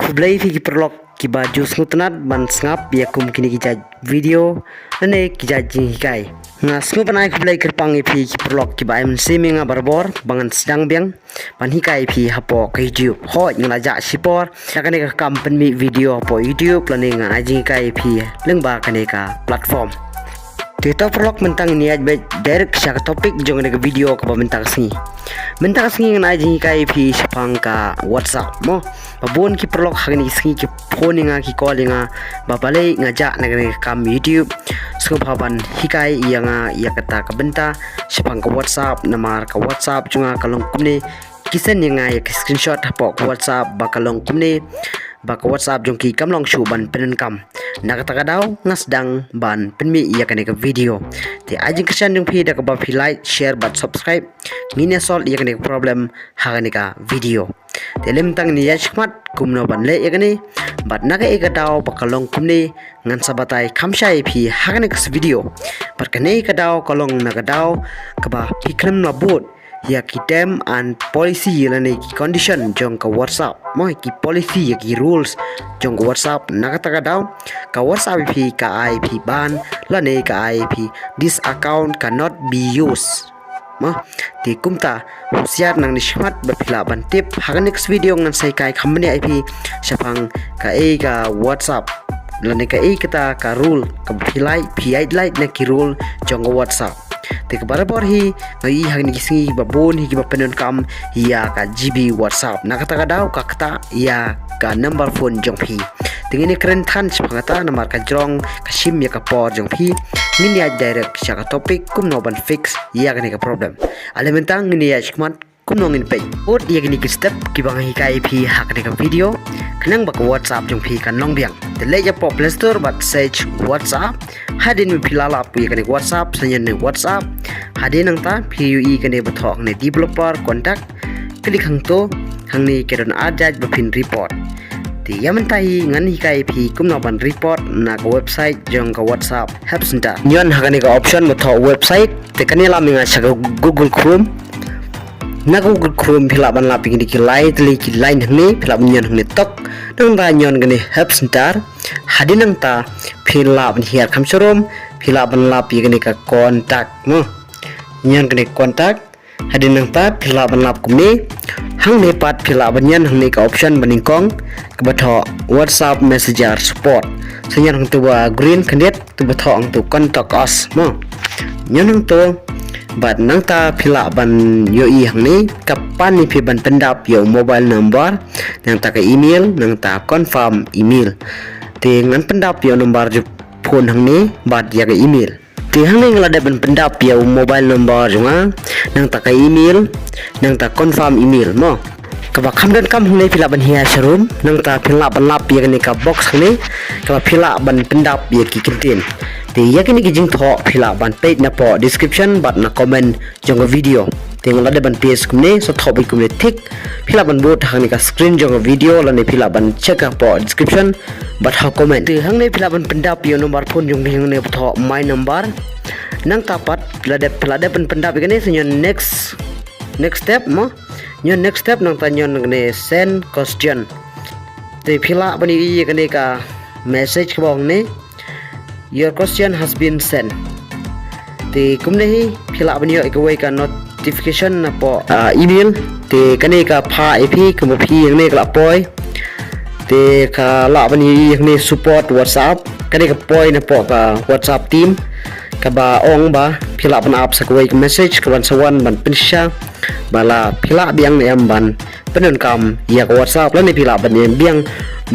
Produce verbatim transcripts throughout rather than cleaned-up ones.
Khublei phi ki paralok kiba ju sngewtynnat ban sngap ïa kum kine ki jait video lane ki jait jinghikai. Nga sngewbha ban ai khublei kyrpang ïa phi ki paralok kiba ai mynsiem ïa nga barabor ba ngan sdang biang ban hikai ïa phi hapoh ka YouTube. Hooid, nga la jah shipor na kane ka kam pynmih video hapoh YouTube lane ngan ai jinghikai ïa phi lyngba kane ka platform. Te to paralok, mynta ngin ïaid beit direct sha ka topic jong kane ka video kaba mynta ka sngi. Mynta ka sngi ngan ai jinghikai ïa phi shaphang ka WhatsApp mo. Ba bun ki paralok ha kine ki sngi ki phone ïa nga, ki call ïa nga ba balei nga jah na kane ka kam YouTube. Sngewbha ban hikai ïa nga ïa kata ka bynta shaphang ka WhatsApp, namar ka WhatsApp jong nga ka long kumne, ki send ïa nga ïa ka screenshot hapoh ka WhatsApp ba ka long kumne, ba ka WhatsApp jong ki kam long shuh ban pyndonkam. Na kata ka daw nga sdang ban pynmih ïa kane ka video. Te ai jingkyrshan jong phi da kaba phi like, share bad subscribe. Ngin ïa solve ïa kane ka problem ha kane ka video. Te lem tang ngin ïa shikmat kumno ban leh ïa kane. Bad na kaei ka daw ba ka long kumne, ngan sa batai kham shai ïa phi ha kane ka video. Bad kane ka daw ka long na ka daw kaba phi khlem la bud ïa ki term and policy lane ki condition jong ka WhatsApp mo, ki policy ïa ki rules jong ka WhatsApp. Na kata ka daw ka WhatsApp ïa phi ka ai ïa phi ban lane ka ai ïa phi, this account cannot be used mo. Te kumta husiar nangne shikmat ba phi lah ban tip. Ha ka next video ngan sa hikai kham bniah ïa phi shaphang kaei ka WhatsApp lane kaei kata ka rule kaba phi like, phi ïaid like na ki rule jong ka WhatsApp. Te ka barabor hi nga ïohi ha kine ki sngi ba bun hi kiba pyndonkam ïa ka GB WhatsApp. Na kata ka daw ka ktah ïa ka number phone jong phi. Te ngin ïa kren than shaphang kata namar ka jrong ka shim ïa ka por jong phi. Ngin ïaid direct sha ka topic kumno ban fix ïa kane ka problem. Ale mynta ngin ïa shikmat kumno ngin peit. Bud ïa kine ki step kiba nga hikai ïa phi ha kane ka video khnang ba ka WhatsApp jong phi kan long biang. Te leit hapoh Play Store bad search WhatsApp. Hadien ba phi la lap ïa kane ka WhatsApp, sa ñion ne WhatsApp. Hadien nangta phi ïohi kane ba thoh hangne developer contact. Klik hangto, hangne ki don ar jait ba phin report. Te ïa mynta hi ngan hikai ïa phi kumno ban report na ka website jong ka WhatsApp Help Center. Ñion ha kane ka option ba thoh website, te kan ïalam ïa nga sha ka Google Chrome. Na ka Google Chrome phi lah ban lap ïa kine ki lai tylli ki line hangne, phi lah ban ñion hangne tok. Nangta ñion kane Help Center. Hadien nangta phi lah ban hiar kham sharum, phi lah ban lap ïa kane ka contact mo. Ñion kane contact. Hadien nangta phi lah ban lap kumne. Hangne pat phi lah ban ñion hangne ka option ba nyngkong kaba thoh WhatsApp Messenger Support. Sa ñion hangto ba green khyndiat, to ba thoh hangto Contact Us mo. Ñion hangto bad nangta phi lah ban ïohi hangne ka pan ïa phi ban pyndap ïa u mobile number, nangta ka email, nangta confirm email. Te ngan pyndap ïa u number jong phone hangne bad ïa ka email. Te hangne nga la dep ban pyndap ïa u mobile number jong nga, nangta ka email, nangta confirm email mo. Kaba kham donkam hangne phi lah ban hiar sharum, nangta phi lah ban lap ïa kane ka box hangne kaba phi lah ban pyndap ïa ki kyntien. Te ïa kine ki jingthoh phi lah ban peit napoh description bad na comment jong ka video. Te nga la dep ban paste kumne, sa thoh beit kumne tick. Phi lah ban bud hangne ka screen jong ka video lane phi lah ban check hapoh description bad ha comment. Te hangne phi lah ban pyndap ïa u number phone jong phi hangne ba thoh my number. Nangta pat phi la dep, phi la dep ban pyndap ïa kane, sa ñion next, next step mo. Ñion next step nangta ñion kane send question. Te phi lah ban ïohi ïa kane ka message kaba ong ne, your question has been sent. Te kumne hi phi lah ban ïoh ïa kawei ka notification napoh, ah, email. Te kane ka phah ïa phi kumba phi hangne ka la poi. Te ka lah ban ïohi hangne support WhatsApp. Kane ka poi napoh ka WhatsApp team kaba ong ba phi lah ban ap sa kawei ka message kaban sa wan ban pynshisha ba la phi lah biang ne em ban pyndonkam ïa ka WhatsApp lane phi lah ban ïeng biang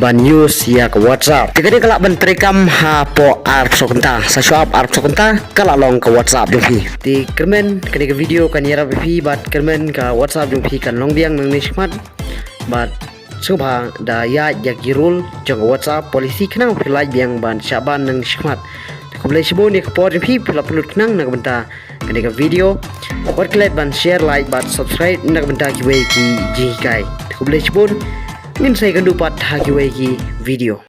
ban use ïa ka WhatsApp. Te kane ka lah ban treikam hapoh arphew kynta, sa shuwa arphew kynta ka lah long ka WhatsApp jong phi. Te kyrmen kane ka video kan ïarap ïa phi bad kyrmen ka WhatsApp jong phi kan long biang nangne shakhmat. Bad sngewbha da ïaid ïa ki rule jong ka WhatsApp policy khnang phi lah biang ban shah ban nangne shakhmat. Te khublei shibun ïa ka por jong phi, phi la pynlut khnang na ka bynta kane ka video. Wat klet ban share, like bad subscribe na ka bynta kiwei ki jinghikai. Te khublei shibun, ngin sa ïakynduh pat ha kiwei ki video.